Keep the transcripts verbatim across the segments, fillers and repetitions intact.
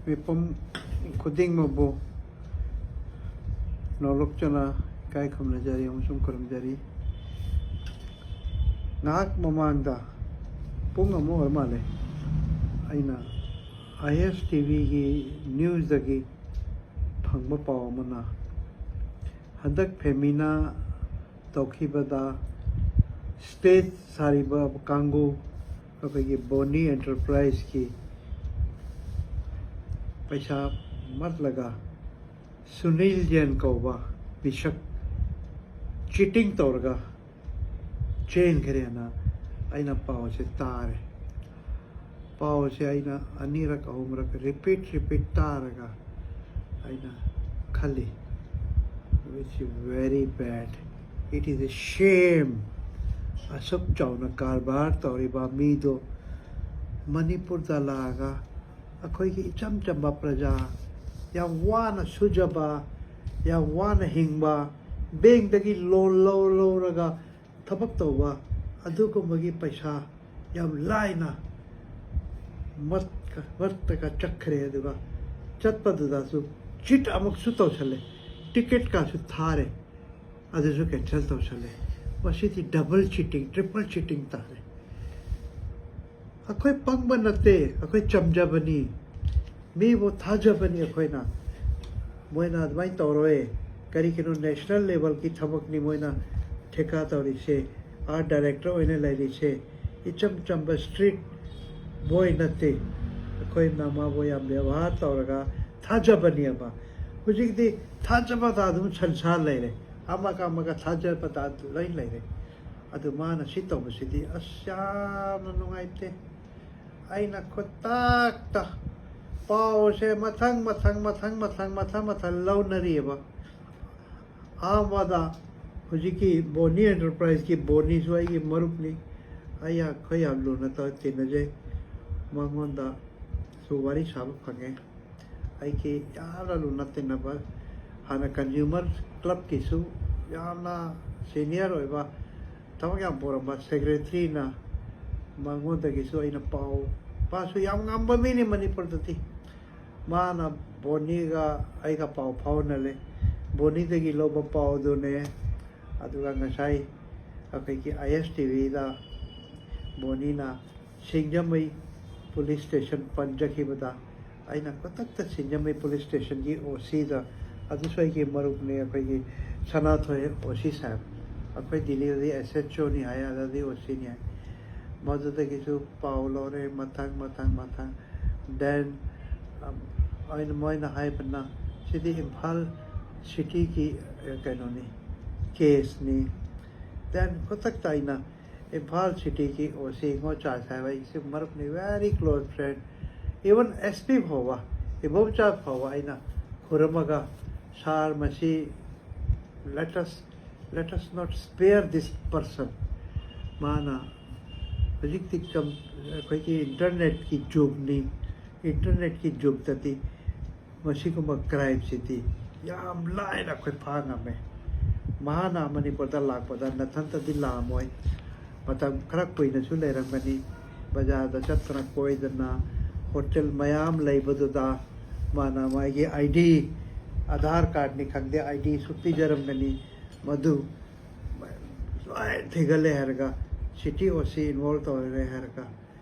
ꯃꯤꯄꯨꯝ ꯈꯨꯗꯤꯡꯃꯛꯄꯨ ꯅꯣꯂꯨꯛꯆꯅ ꯏꯀꯥꯏ ꯈꯨꯝꯅꯖꯔꯤ ꯑꯃꯁꯨꯡ ꯈꯨꯔꯨꯝꯖꯔꯤ꯫ ꯉꯥꯏꯍꯥꯛ ꯃꯃꯥꯡꯗ, ꯄꯨꯡ ꯑꯃ ꯑꯣꯏꯔ ꯃꯥꯜꯂꯦ, ꯑꯩꯅ ꯑꯥꯏ ꯑꯦꯁ ꯇꯤ ꯚꯤꯒꯤ ꯅ꯭ꯌꯨꯁꯇꯒꯤ ꯐꯪꯕ ꯄꯥꯎ ꯑꯃꯅ, ꯍꯟꯗꯛ ꯐꯦꯃꯤꯅꯥ ꯇꯧꯈꯤꯕꯗ ꯁ꯭ꯇꯦꯖ ꯁꯥꯔꯤꯕ ꯀꯥꯡꯕꯨ, ꯑꯩꯈꯣꯏꯒꯤ ꯕꯣꯅꯤ ꯑꯦꯟꯇꯔꯄ꯭ꯔꯥꯏꯖꯀꯤ ꯄꯩꯁꯥ ꯃꯠꯂꯒ ꯁꯨꯅꯤꯜ ꯖꯦꯟ ꯀꯧꯕ ꯃꯤꯁꯛ ꯆꯤꯇꯤꯡ ꯇꯧꯔꯒ ꯆꯦꯟꯈ꯭ꯔꯦꯅ ꯑꯩꯅ ꯄꯥꯎꯁꯦ ꯇꯥꯔꯦ꯫ ꯄꯥꯎꯁꯦ ꯑꯩꯅ ꯑꯅꯤꯔꯛ ꯑꯍꯨꯝꯔꯛ ꯔꯤꯄꯤꯠ ꯔꯤꯄꯤꯠ ꯇꯥꯔꯒ ꯑꯩꯅ ꯈꯜꯂꯤ, "It's very bad, it is a shame." ꯑꯁꯨꯛ ꯆꯥꯎꯅ ꯀꯔꯕꯥꯔ ꯇꯧꯔꯤꯕ ꯃꯤꯗꯣ ꯃꯅꯤꯄꯨꯔꯗ ꯂꯥꯛꯑꯒ ꯑꯩꯈꯣꯏꯒꯤ ꯏꯆꯝ ꯆꯝꯕ ꯄ꯭ꯔꯖꯥ, ꯌꯥꯝ ꯋꯥꯅ ꯁꯨꯖꯕ, ꯌꯥꯝ ꯋꯥꯅ ꯍꯤꯡꯕ, ꯕꯦꯡꯗꯒꯤ ꯂꯣꯟ ꯂꯧ ꯂꯧꯔꯒ ꯊꯕꯛ ꯇꯧꯕ, ꯑꯗꯨꯒꯨꯝꯕꯒꯤ ꯄꯩꯁꯥ ꯌꯥꯝ ꯂꯥꯏꯅ ꯃꯠ-, ꯃꯠꯇꯒ ꯆꯠꯈ꯭ꯔꯦ꯫ ꯑꯗꯨꯒ ꯆꯠꯄꯗꯨꯗꯁꯨ ꯆꯤꯠ ꯑꯃꯨꯛꯁꯨ ꯇꯧꯁꯜꯂꯦ, ꯇꯤꯀꯦꯠꯀꯁꯨ ꯊꯥꯔꯦ, ꯑꯗꯨꯁꯨ ꯀꯦꯟꯁꯦꯜ ꯇꯧꯁꯜꯂꯦ꯫ ꯃꯁꯤꯗꯤ ꯗꯕꯜ ꯆꯤꯇꯤꯡ, ꯇ꯭ꯔꯤꯄꯜ ꯆꯤꯇꯤꯡ ꯇꯥꯔꯦ꯫ ꯑꯩꯈꯣꯏ ꯄꯪꯕ ꯅꯠꯇꯦ, ꯑꯩꯈꯣꯏ ꯆꯝꯖꯕꯅꯤ꯫ ꯃꯤꯕꯨ ꯊꯥꯖꯕꯅꯤ ꯑꯩꯈꯣꯏꯅ꯫ ꯃꯣꯏꯅ ꯑꯗꯨꯃꯥꯏꯅ ꯇꯧꯔꯣꯏ꯫ ꯀꯔꯤꯒꯤꯅꯣ? ꯅꯦꯁꯅꯦꯜ ꯂꯦꯚꯦꯜꯒꯤ ꯊꯕꯛꯅꯤ ꯃꯣꯏꯅ ꯊꯦꯀꯥ ꯇꯧꯔꯤꯁꯦ, ꯑꯥꯔꯠ ꯗꯥꯏꯔꯦꯛꯇꯔ ꯑꯣꯏꯅ ꯂꯩꯔꯤꯁꯦ, ꯏꯆꯝ ꯆꯝꯕ ꯁ꯭ꯇ꯭ꯔꯤꯠ ꯕꯣꯏ ꯅꯠꯇꯦ꯫ ꯑꯩꯈꯣꯏꯅ ꯃꯥꯕꯨ ꯌꯥꯝ ꯕꯦꯕꯥꯔ ꯇꯧꯔꯒ ꯊꯥꯖꯕꯅꯦꯕ꯫ ꯍꯧꯖꯤꯛꯇꯤ ꯊꯥꯖꯕꯗ ꯑꯗꯨꯝ ꯁꯟꯁꯥ ꯂꯩꯔꯦ, ꯑꯃꯒ ꯑꯃꯒ ꯊꯥꯖꯕꯗ ꯂꯣꯏ ꯂꯩꯔꯦ꯫ ꯑꯗꯨ ꯃꯥꯅ ꯁꯤ ꯇꯧꯕꯁꯤꯗꯤ ꯑꯁ ꯌꯥꯝꯅ ꯅꯨꯡꯉꯥꯏꯇꯦ꯫ ꯑꯩꯅ ꯈꯨꯗꯛꯇ ꯄꯥꯎꯁꯦ ꯃꯊꯪ ꯃꯊꯪ ꯃꯊꯪ ꯃꯊꯪ ꯃꯊꯪ ꯃꯊꯪ ꯂꯧꯅꯔꯤꯑꯕ꯫ ꯑꯍꯥꯟꯕꯗ ꯍꯧꯖꯤꯛꯀꯤ ꯕꯣꯅꯤ ꯑꯦꯟꯇꯔꯄ꯭ꯔꯥꯏꯖꯀꯤ ꯕꯣꯅꯤꯁꯨ ꯑꯩꯒꯤ ꯃꯔꯨꯞꯅꯤ꯫ ꯑꯩ ꯑꯩꯈꯣꯏ ꯌꯥꯝ ꯂꯨꯅ ꯇꯧ-, ꯇꯤꯟꯅꯖꯩ꯫ ꯃꯉꯣꯟꯗꯁꯨ ꯋꯥꯔꯤ ꯁꯥꯕ ꯐꯪꯉꯦ꯫ ꯑꯩꯒꯤ ꯌꯥꯝꯅ ꯂꯨꯅ ꯇꯤꯟꯅꯕ, ꯍꯥꯟꯅ ꯀꯟꯖꯨꯃꯔ ꯀ꯭ꯂꯕꯀꯤꯁꯨ ꯌꯥꯝꯅ ꯁꯦꯅꯤꯌꯔ ꯑꯣꯏꯕ, ꯊꯕꯛ ꯌꯥꯝ ꯄꯨꯔꯝꯕ ꯁꯦꯀ꯭ꯔꯦꯇꯔꯤꯅ, ꯃꯉꯣꯟꯗꯒꯤꯁꯨ ꯑꯩꯅ ꯄꯥꯎ, ꯃꯥꯁꯨ ꯌꯥꯝ ꯉꯝꯕ ꯃꯤꯅꯤ ꯃꯅꯤꯄꯨꯔꯗꯗꯤ꯫ ꯃꯥꯅ ꯕꯣꯅꯤꯒ ꯑꯩꯒ ꯄꯥꯎ ꯐꯥꯎꯅꯔꯦ꯫ ꯕꯣꯅꯤꯗꯒꯤ ꯂꯧꯕ ꯄꯥꯎꯗꯨꯅꯦ꯫ ꯑꯗꯨꯒ ꯉꯁꯥꯏ ꯑꯩꯈꯣꯏꯒꯤ ꯑꯥꯏ ꯑꯦꯁ ꯇꯤ ꯚꯤꯗ ꯕꯣꯅꯤꯅ ꯁꯤꯡꯖꯃꯩ ꯄꯨꯂꯤꯁ ꯁ꯭ꯇꯦꯁꯟ ꯄꯟꯖꯈꯤꯕꯗ, ꯑꯩꯅ ꯈꯨꯗꯛꯇ ꯁꯤꯡꯖꯃꯩ ꯄꯨꯂꯤꯁ ꯁ꯭ꯇꯦꯁꯟꯒꯤ ꯑꯣ ꯁꯤꯗ, ꯑꯗꯨꯁꯨ ꯑꯩꯒꯤ ꯃꯔꯨꯞꯅꯤ, ꯑꯩꯈꯣꯏꯒꯤ ꯁꯅꯥꯊꯣꯏ ꯑꯣ ꯁꯤ ꯁꯥꯍꯦꯕ, ꯑꯩꯈꯣꯏ ꯗꯤꯜꯂꯤꯗꯗꯤ ꯑꯦꯁ ꯑꯦꯆ ꯑꯣꯅꯤ ꯍꯥꯏ, ꯑꯗꯗꯤ ꯑꯣ ꯁꯤꯅꯤ ꯍꯥꯏ꯫ ꯃꯗꯨꯗꯒꯤꯁꯨ ꯄꯥꯎ ꯂꯧꯔꯦ, ꯃꯊꯪ ꯃꯊꯪ ꯃꯊꯪ꯫ Then ꯑꯩꯅ, ꯃꯣꯏꯅ ꯍꯥꯏꯕꯅ, "ꯁꯤꯗꯤ ꯏꯝꯐꯥꯜ ꯁꯤꯇꯤꯒꯤ ꯀꯩꯅꯣꯅꯤ, ꯀꯦꯁꯅꯤ." Then ꯈꯨꯗꯛꯇ ꯑꯩꯅ ꯏꯝꯐꯥꯜ ꯁꯤꯇꯤꯒꯤ ꯑꯣ ꯁꯤ ꯉꯣꯆꯥ ꯁꯥꯍꯦꯕ, ꯑꯩꯁꯦ ꯃꯔꯨꯞꯅꯤ, very close friend, even S P ꯐꯥꯎꯕ, ꯏꯕꯣꯝꯆꯥ ꯐꯥꯎꯕ ꯑꯩꯅ ꯈꯨꯔꯨꯝꯃꯒ, "ꯁꯥꯔ, ꯃꯁꯤ let us, let us not spare this person." ꯃꯥꯅ ꯍꯧꯖꯤꯛꯇꯤ ꯀꯝ-, ꯑꯩꯈꯣꯏꯒꯤ ꯏꯟꯇꯔꯅꯦꯠꯀꯤ ꯖꯨꯒꯅꯤ, ꯏꯟꯇꯔꯅꯦꯠꯀꯤ ꯖꯨꯒꯇꯗꯤ ꯃꯁꯤꯒꯨꯝꯕ ꯀ꯭ꯔꯥꯏꯝꯁꯤꯗꯤ ꯌꯥꯝ ꯂꯥꯏꯅ ꯑꯩꯈꯣꯏ ꯐꯥ ꯉꯝꯃꯦ꯫ ꯃꯍꯥꯛꯅ ꯃꯅꯤꯄꯨꯔꯗ ꯂꯥꯛꯄꯗ ꯅꯊꯟꯇꯗꯤ ꯂꯥꯛꯑꯝꯃꯣꯏ, ꯃꯇꯝ ꯈꯔ ꯀꯨꯏꯅꯁꯨ ꯂꯩꯔꯝꯒꯅꯤ꯫ ꯕꯖꯥꯔꯗ ꯆꯠꯇꯅ ꯀꯣꯏꯗꯅ, ꯍꯣꯇꯦꯜ ꯃꯌꯥꯝ ꯂꯩꯕꯗꯨꯗ ꯃꯥꯅ ꯃꯥꯒꯤ ꯑꯥꯏ ꯗꯤ, ꯑꯙꯥꯔ ꯀꯥꯔꯗꯅꯤ ꯈꯪꯗꯦ, ꯑꯥꯏ ꯗꯤꯁꯨ ꯄꯤꯖꯔꯝꯒꯅꯤ꯫ ꯃꯗꯨ ꯂꯣꯏ ꯊꯤꯒꯠꯂꯦ ꯍꯥꯏꯔꯒ, ꯁꯤꯇꯤ ꯑꯣ ꯁꯤ ꯏꯟꯚꯣꯜꯕ ꯇꯧꯔꯦ ꯍꯥꯏꯔꯒ,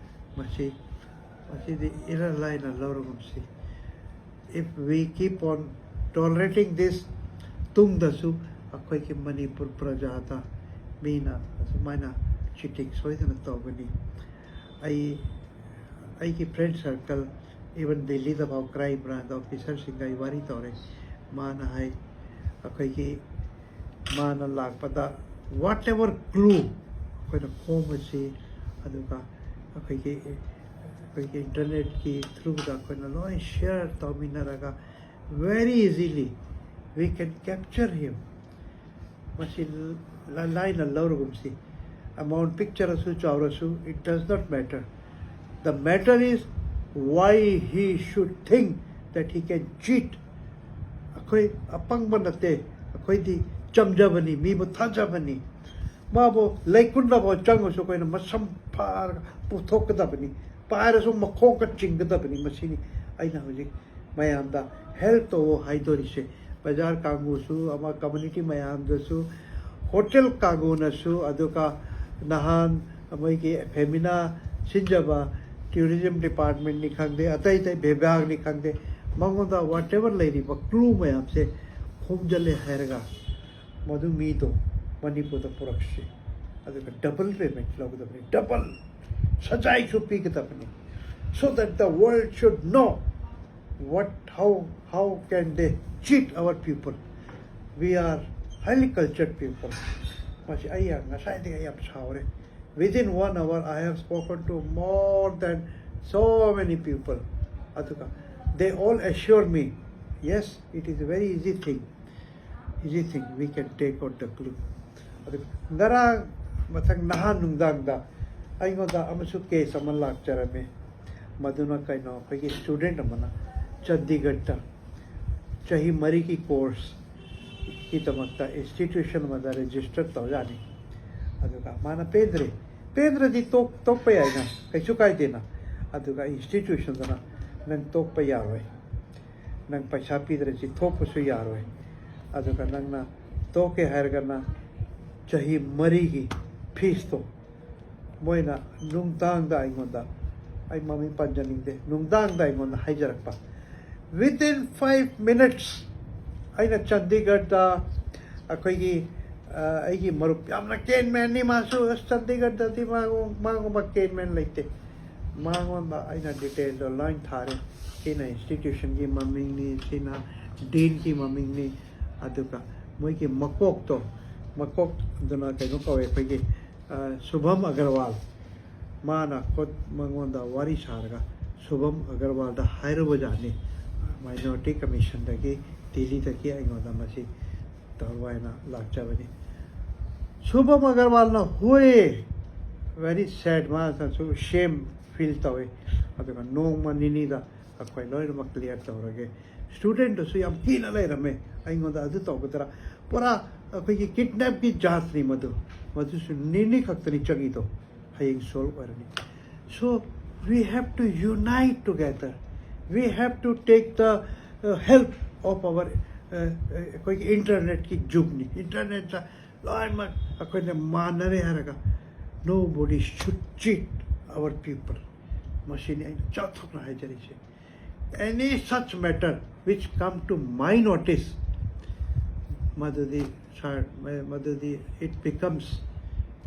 ꯃꯁꯤ, ꯃꯁꯤꯗꯤ ꯏꯔꯥꯏ ꯂꯥꯏꯅ ꯂꯧꯔꯒꯨꯝꯁꯤ꯫ If we keep on tolerating this, ꯇꯨꯡꯗꯁꯨ ꯑꯩꯈꯣꯏꯒꯤ ꯃꯅꯤꯄꯨꯔ ꯄ꯭ꯔꯖꯥꯗ ꯃꯤꯅ ꯑꯁꯨꯃꯥꯏꯅ ꯆꯤꯇꯤꯡ ꯁꯣꯏꯗꯅ ꯇꯧꯒꯅꯤ꯫ ꯑꯩ, ꯑꯩꯒꯤ friend circle, even ꯗꯤꯜꯂꯤꯗ ꯐꯥꯎ ꯀ꯭ꯔꯥꯏꯝ ꯕ꯭ꯔꯥꯟꯁ ꯑꯣꯐꯤꯁꯔꯁꯤꯡꯒ ꯑꯩ ꯋꯥꯔꯤ ꯇꯧꯔꯦ꯫ ꯃꯥꯅ ꯍꯥꯏ, ꯑꯩꯈꯣꯏꯒꯤ, ꯃꯥꯅ ꯂꯥꯛꯄꯗ whatever clue ꯑꯩꯈꯣꯏꯅ ꯈꯣꯝꯕꯁꯤ, ꯑꯗꯨꯒ ꯑꯩꯈꯣꯏꯒꯤ, ꯑꯩꯈꯣꯏꯒꯤ ꯏꯟꯇꯔꯅꯦꯠꯀꯤ ꯊ꯭ꯔꯨꯗ ꯑꯩꯈꯣꯏꯅ ꯂꯣꯏ ꯁꯤꯌꯔ ꯇꯧꯃꯤꯟꯅꯔꯒ, very easily we can capture him. ꯃꯁꯤ ꯂ-, ꯂꯥꯏꯅ ꯂꯧꯔꯒꯨꯝꯁꯤ꯫ ꯑꯦꯃꯥꯎꯟ ꯄꯤꯛꯆꯔꯁꯨ ꯆꯥꯎꯔꯁꯨ, it does not matter. The matter is why he should think that he can cheat. ꯑꯩꯈꯣꯏ ꯑꯄꯪꯕ ꯅꯠꯇꯦ, ꯑꯩꯈꯣꯏꯗꯤ ꯆꯝꯖꯕꯅꯤ, ꯃꯤꯕꯨ ꯊꯥꯖꯕꯅꯤ꯫ ꯃꯥꯕꯨ ꯂꯩꯀꯨꯟꯗꯐꯥꯎ ꯆꯪꯉꯁꯨ ꯑꯩꯈꯣꯏꯅ ꯃꯁꯝ ꯐꯥꯔꯒ ꯄꯨꯊꯣꯛꯀꯗꯕꯅꯤ, ꯄꯥꯏꯔꯁꯨ ꯃꯈꯣꯡꯒ ꯆꯤꯡꯒꯗꯕꯅꯤ꯫ ꯃꯁꯤꯅꯤ ꯑꯩꯅ ꯍꯧꯖꯤꯛ ꯃꯌꯥꯝꯗ help ꯇꯧꯑꯣ ꯍꯥꯏꯗꯣꯔꯤꯁꯦ꯫ ꯕꯖꯥꯔ ꯀꯥꯡꯕꯨꯁꯨ, ꯑꯃ community ꯃꯌꯥꯝꯗꯁꯨ, hotel ꯀꯥꯡꯕꯨꯅꯁꯨ, ꯑꯗꯨꯒ ꯅꯍꯥꯟ ꯃꯣꯏꯒꯤ ꯐꯦꯃꯤꯅꯥ ꯁꯤꯟꯖꯕ tourism departmentꯅꯤ ꯈꯪꯗꯦ, ꯑꯇꯩ ꯑꯇꯩ ꯕꯤꯚꯥꯒꯅꯤ ꯈꯪꯗꯦ, ꯃꯉꯣꯟꯗ whatever ꯂꯩꯔꯤꯕ clue ꯃꯌꯥꯝꯁꯦ ꯈꯣꯝꯖꯜꯂꯦ ꯍꯥꯏꯔꯒ ꯃꯗꯨ ꯃꯤꯗꯣ ꯃꯅꯤꯄꯨꯔꯗ ꯄꯨꯔꯛꯁꯤ, ꯑꯗꯨꯒ double payment ꯂꯧꯒꯗꯕꯅꯤ, double ꯁꯖꯥꯏꯁꯨ ꯄꯤꯒꯗꯕꯅꯤ, so that the world should know what, how, how can they cheat our people. We are highly cultured people. ꯃꯁꯤ ꯑꯩ ꯌꯥꯝ, ꯉꯁꯥꯏꯗꯒꯤ ꯑꯩ ꯌꯥꯝ ꯁꯥꯎꯔꯦ꯫ Within one hour, I have spoken to more than so many people. ꯑꯗꯨꯒ they all assure me, yes, it is a very easy thing. Easy thing, we can take out the clue. ꯑꯗꯨꯒ ꯉꯔꯥꯡ ꯃꯊꯪ ꯅꯍꯥꯟ ꯅꯨꯡꯗꯥꯡꯗ ꯑꯩꯉꯣꯟꯗ ꯑꯃꯁꯨ case ꯑꯃ ꯂꯥꯛꯆꯔꯝꯃꯤ꯫ ꯃꯗꯨꯅ ꯀꯩꯅꯣ, ꯑꯩꯈꯣꯏꯒꯤ student ꯑꯃꯅ ꯆꯥꯟꯗꯤꯒꯔꯗ ꯆꯍꯤ ꯃꯔꯤꯒꯤ courseꯀꯤꯗꯃꯛꯇ institution ꯑꯃꯗ register ꯇꯧꯖꯥꯅꯤ꯫ ꯑꯗꯨꯒ ꯃꯥꯅ ꯄꯦꯟꯗ꯭ꯔꯦ, ꯄꯦꯟꯗ꯭ꯔꯗꯤ ꯇꯣꯛ-, ꯇꯣꯛꯄ ꯌꯥꯏꯅ, ꯀꯩꯁꯨ ꯀꯥꯏꯗꯦꯅ꯫ ꯑꯗꯨꯒ institutionꯗꯨꯅ ꯅꯪ ꯇꯣꯛꯄ ꯌꯥꯔꯣꯏ, ꯅꯪ ꯄꯩꯁꯥ ꯄꯤꯗ꯭ꯔꯗꯤ ꯊꯣꯛꯄꯁꯨ ꯌꯥꯔꯣꯏ꯫ ꯑꯗꯨꯒ ꯅꯪꯅ ꯇꯣꯛꯀꯦ ꯍꯥꯏꯔꯒꯅ ꯆꯍꯤ ꯃꯔꯤꯒꯤ feesꯇꯣ ꯃꯣꯏꯅ ꯅꯨꯡꯗꯥꯡꯗ ꯑꯩꯉꯣꯟꯗ, ꯑꯩ ꯃꯃꯤꯡ ꯄꯟꯖꯅꯤꯡꯗꯦ, ꯅꯨꯡꯗꯥꯡꯗ ꯑꯩꯉꯣꯟꯗ ꯍꯥꯏꯖꯔꯛꯄ, within five minutes ꯑꯩꯅ ꯆꯥꯟꯗꯤꯒꯔꯗ ꯑꯩꯈꯣꯏꯒꯤ, ꯑ, ꯑꯩꯒꯤ ꯃꯔꯨꯞ ꯌꯥꯝꯅ ꯀꯦꯟꯃꯦꯟꯅꯤ ꯃꯥꯁꯨ, ꯑꯁ, ꯆꯥꯟꯗꯤꯒꯔꯗꯗꯤ ꯃꯥꯒꯨꯝ-, ꯃꯥꯒꯨꯝꯕ ꯀꯦꯟꯃꯦꯟ ꯂꯩꯇꯦ꯫ ꯃꯉꯣꯟꯗ ꯑꯩꯅ detailꯗꯣ ꯂꯣꯏ ꯊꯥꯔꯦ꯫ ꯁꯤꯅ institutionꯒꯤ ꯃꯃꯤꯡꯅꯤ, ꯁꯤꯅ deanꯒꯤ ꯃꯃꯤꯡꯅꯤ, ꯑꯗꯨꯒ ꯃꯣꯏꯒꯤ ꯃꯀꯣꯛꯇꯣ, ꯃꯀꯣꯛ ꯑꯗꯨꯅ ꯀꯩꯅꯣ ꯀꯧꯋꯦ, ꯑꯩꯈꯣꯏꯒꯤ, ꯑ, ꯁꯨꯚꯝ ꯑꯒꯔꯋꯥꯜ꯫ ꯃꯥꯅ ꯈꯨꯠ ꯃꯉꯣꯟꯗ ꯋꯥꯔꯤ ꯁꯥꯔꯒ ꯁꯨꯚꯝ ꯑꯒꯔꯋꯥꯜꯗ ꯍꯥꯏꯔꯨꯕꯖꯥꯠꯅꯤ, minority commissionꯗꯒꯤ, ꯗꯤꯜꯂꯤꯗꯒꯤ ꯑꯩꯉꯣꯟꯗ ꯃꯁꯤ ꯇꯧꯔꯣ ꯍꯥꯏꯅ ꯂꯥꯛꯆꯕꯅꯤ꯫ ꯁꯨꯚꯝ ꯑꯒꯔꯋꯥꯜꯅ ꯍꯣꯏ, very sad, ꯃꯥꯅꯁꯨ shame feel ꯇꯧꯏ꯫ ꯑꯗꯨꯒ ꯅꯣꯡꯃ ꯅꯤꯅꯤꯗ ꯑꯩꯈꯣꯏ ꯂꯣꯏꯅꯃꯛ clear ꯇꯧꯔꯒꯦ꯫ Studentꯗꯨꯁꯨ ꯌꯥꯝ ꯀꯤꯅ ꯂꯩꯔꯝꯃꯦ, ꯑꯩꯉꯣꯟꯗ ꯑꯗꯨ ꯇꯧꯒꯗ꯭ꯔꯥ, ꯄꯨꯔꯥ ꯑꯩꯈꯣꯏꯒꯤ kidnapꯀꯤ ꯖꯥꯠꯅꯤ ꯃꯗꯨ꯫ ꯃꯗꯨꯁꯨ ꯅꯤꯅꯤ ꯈꯛꯇꯅꯤ ꯆꯪꯉꯤꯗꯣ, ꯍꯌꯦꯡ solve ꯑꯣꯏꯔꯅꯤ꯫ So we have to unite together. We have to take the uh, help of our uh, ꯑꯩꯈꯣꯏꯒꯤ ꯏꯟꯇꯔꯅꯦꯠꯀꯤ ꯖꯨꯒꯅꯤ꯫ ꯏꯟꯇꯔꯅꯦꯠꯇ ꯂꯣꯏꯅꯃꯛ ꯑꯩꯈꯣꯏꯅ ꯃꯥꯟꯅꯔꯦ ꯍꯥꯏꯔꯒ, nobody should cheat our people. ꯃꯁꯤꯅꯤ ꯑꯩꯅ ꯆꯥꯎꯊꯣꯛꯅ ꯍꯥꯏꯖꯔꯤꯁꯦ꯫ Any such matter which come to my notice, ꯃꯗꯨꯗꯤ ꯁꯥꯔ, ꯃꯗꯨꯗꯤ it becomes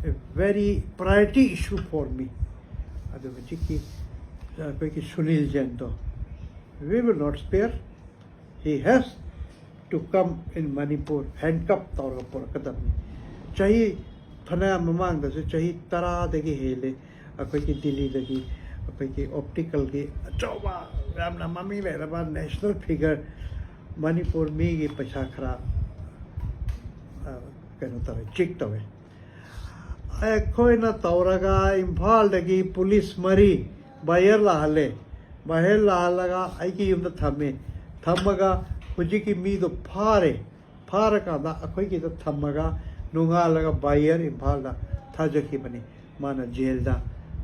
a very priority issue for me. ꯑꯗꯨ ꯍꯧꯖꯤꯛꯀꯤ ꯑꯩꯈꯣꯏꯒꯤ Sunil ꯖꯦꯟꯗꯣ, we will not spare. He has to come in Manipur, handcuff ꯇꯧꯔꯒ ꯄꯨꯔꯛꯀꯗꯕꯅꯤ꯫ ꯆꯍꯤ ꯐꯅꯌꯥꯝ ꯃꯃꯥꯡꯗꯁꯨ, ꯆꯍꯤ ꯇꯔꯥꯗꯒꯤ ꯍꯦꯜꯂꯦ, ꯑꯩꯈꯣꯏꯒꯤ ꯗꯤꯜꯂꯤꯗꯒꯤ ꯑꯩꯈꯣꯏꯒꯤ ꯑꯣꯞꯇꯤꯀꯦꯜꯒꯤ ꯑꯆꯧꯕ, ꯌꯥꯝꯅ ꯃꯃꯤꯡ ꯂꯩꯔꯕ ꯅꯦꯁꯅꯦꯜ ꯐꯤꯒꯔ, ꯃꯅꯤꯄꯨꯔ ꯃꯤꯒꯤ ꯄꯩꯁꯥ ꯈꯔ ꯑ, ꯀꯩꯅꯣ ꯇꯧꯋꯦ, ꯆꯤꯛ ꯇꯧꯋꯦ꯫ ꯑꯩꯈꯣꯏꯅ ꯇꯧꯔꯒ ꯏꯝꯐꯥꯜꯗꯒꯤ ꯄꯨꯂꯤꯁ ꯃꯔꯤ ꯕꯥꯌꯔ ꯂꯥꯛꯍꯜꯂꯦ꯫ ꯕꯥꯌꯔ ꯂꯥꯛꯍꯜꯂꯒ ꯑꯩꯒꯤ ꯌꯨꯝꯗ ꯊꯝꯃꯦ꯫ ꯊꯝꯃꯒ ꯍꯧꯖꯤꯛꯀꯤ ꯃꯤꯗꯣ ꯐꯥꯔꯦ꯫ ꯐꯥꯔꯀꯥꯟꯗ ꯑꯩꯈꯣꯏꯒꯤꯗ ꯊꯝꯃꯒ ꯅꯣꯡꯉꯥꯜꯂꯒ ꯕꯥꯌꯔ ꯏꯝꯐꯥꯜꯗ ꯊꯥꯖꯈꯤꯕꯅꯤ꯫ ꯃꯥꯅ ꯖꯦꯜꯗ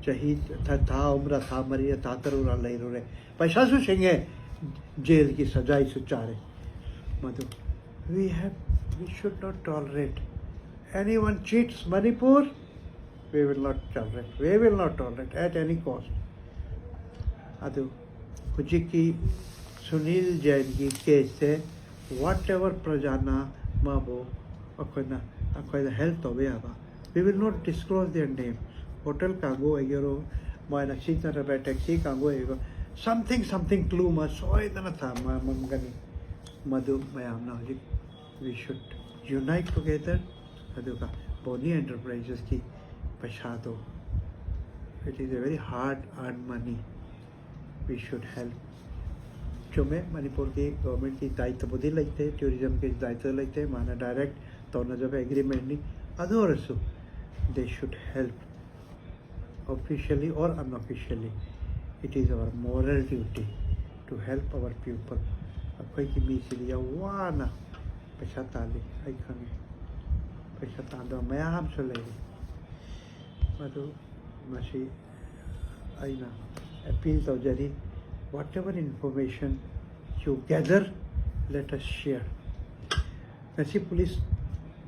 ꯆꯍꯤ ꯊꯥ, ꯊꯥ ꯑꯍꯨꯝꯔ, ꯊꯥ ꯃꯔꯤꯔ, ꯊꯥ ꯇꯔꯨꯛꯔ ꯂꯩꯔꯨꯔꯦ꯫ ꯄꯩꯁꯥꯁꯨ ꯁꯤꯡꯉꯦ, ꯖꯦꯜꯒꯤ ꯁꯖꯥꯏꯁꯨ ꯆꯥꯔꯦ꯫ ꯃꯗꯨ, we have, we should not tolerate. Anyone cheats Manipur, we will not tolerate. We will not tolerate at any cost. ꯑꯗꯨ ꯍꯧꯖꯤꯛꯀꯤ ꯁꯨꯅꯤꯜ ꯖꯦꯟꯒꯤ ꯀꯦꯁꯁꯦ, whatever ꯄ꯭ꯔꯖꯥꯅ ꯃꯥꯕꯨ ꯑꯩꯈꯣꯏꯅ, ꯑꯩꯈꯣꯏꯗ ꯍꯦꯜꯞ ꯇꯧꯕ ꯌꯥꯕ, we will not disclose their name. Hotel ꯀꯥꯡꯕꯨ ꯑꯣꯏꯒꯦꯔꯣ, ꯃꯣꯏꯅ ꯁꯤꯖꯤꯟꯅꯔꯕ ꯇꯦꯛꯁꯤ ꯀꯥꯡꯕꯨ ꯑꯣꯏꯒꯦꯔꯣ, something, something clue ꯑꯃ ꯁꯣꯏꯗꯅ ꯊꯝꯃꯝꯒꯅꯤ꯫ ꯃꯗꯨ ꯃꯌꯥꯝꯅ ꯍꯧꯖꯤꯛ, we should unite together. ꯑꯗꯨꯒ ꯕꯣꯅꯤ ꯑꯦꯟꯇꯔꯄ꯭ꯔꯥꯏꯖꯦꯁꯀꯤ ꯄꯩꯁꯥꯗꯣ, it is a very hard earned money, we should help. ꯆꯨꯝꯃꯦ, ꯃꯅꯤꯄꯨꯔꯒꯤ ꯒꯣꯔꯃꯦꯟꯠꯀꯤ ꯗꯥꯏꯇꯕꯨꯗꯤ ꯂꯩꯇꯦ, ꯇꯨꯔꯤꯖꯝꯒꯤ ꯗꯥꯏꯇ ꯂꯩꯇꯦ, ꯃꯥꯅ ꯗꯥꯏꯔꯦꯛ ꯇꯧꯅꯖꯕ ꯑꯦꯒ꯭ꯔꯤꯃꯦꯟꯠꯅꯤ꯫ ꯑꯗꯨ ꯑꯣꯏꯔꯁꯨ, they should help. Officially or unofficially, it is our moral duty to help our people. ꯑꯩꯈꯣꯏꯒꯤ ꯃꯤꯁꯤꯗꯤ ꯌꯥꯝ ꯋꯥꯅ ꯄꯩꯁꯥ ꯇꯥꯜꯂꯤ, ꯑꯩ ꯈꯪꯉꯤ꯫ ꯄꯩꯁꯥ ꯇꯥꯟꯗꯕ ꯃꯌꯥꯝ ꯑꯃꯁꯨ ꯂꯩꯔꯤ꯫ ꯃꯗꯨ, ꯃꯁꯤ ꯑꯩꯅ ꯑꯦꯄꯤꯜ ꯇꯧꯖꯔꯤ꯫ Whatever information you gather, let us share. ꯉꯁꯤ ꯄꯨꯂꯤꯁ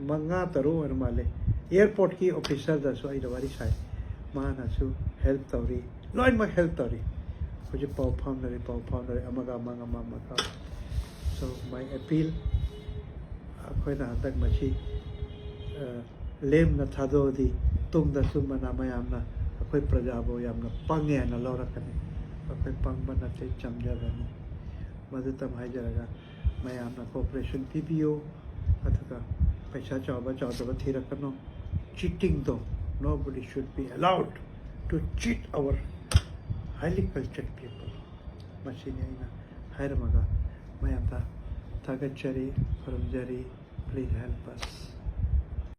ꯃꯉꯥ ꯇꯔꯨꯛ ꯑꯣꯏꯔ ꯃꯥꯜꯂꯦ, ꯑꯦꯌꯥꯔꯄꯣꯔꯠꯀꯤ ꯑꯣꯐꯤꯁꯔꯗꯁꯨ ꯑꯩꯅ ꯋꯥꯔꯤ ꯁꯥꯏ, ꯃꯥꯅꯁꯨ ꯍꯦꯜꯞ ꯇꯧꯔꯤ, ꯂꯣꯏꯅꯃꯛ ꯍꯦꯜꯞ ꯇꯧꯔꯤ꯫ ꯍꯧꯖꯤꯛ ꯄꯥꯎ ꯐꯥꯎꯅꯔꯤ, ꯄꯥꯎ ꯐꯥꯎꯅꯔꯤ, ꯑꯃꯒ ꯑꯃꯒ, ꯑꯃ ꯑꯃꯒ꯫ So my appeal, ꯑꯩꯈꯣꯏꯅ ꯍꯟꯗꯛ ꯃꯁꯤ ꯑ, ꯂꯦꯝꯅ ꯊꯥꯗꯣꯛꯑꯗꯤ ꯇꯨꯡꯗ ꯁꯨꯝꯕꯅ ꯃꯌꯥꯝꯅ ꯑꯩꯈꯣꯏ ꯄ꯭ꯔꯖꯥꯕꯨ ꯌꯥꯝꯅ ꯄꯪꯉꯦ ꯍꯥꯏꯅ ꯂꯧꯔꯛꯀꯅꯤ꯫ ꯑꯩꯈꯣꯏ ꯄꯪꯕ ꯅꯠꯇꯦ, ꯆꯝꯖꯕꯅꯤ꯫ ꯃꯗꯨꯇꯪ ꯍꯥꯏꯖꯔꯒ ꯃꯌꯥꯝꯅ ꯀꯣꯑꯣꯄꯔꯦꯁꯟ ꯄꯤꯕꯤꯌꯨ, ꯑꯗꯨꯒ ꯄꯩꯁꯥ ꯆꯥꯎꯕ ꯆꯥꯎꯗꯕ ꯊꯤꯔꯛꯀꯅꯨ꯫ ꯆꯤꯇꯤꯡꯗꯣ, nobody should be allowed to cheat our highly cultured people. ꯃꯁꯤꯅꯤ ꯑꯩꯅ ꯍꯥꯏꯔꯝꯃꯒ ꯃꯌꯥꯝꯗ ꯊꯥꯒꯠꯆꯔꯤ, ꯈꯨꯔꯨꯝꯖꯔꯤ꯫ Please help us.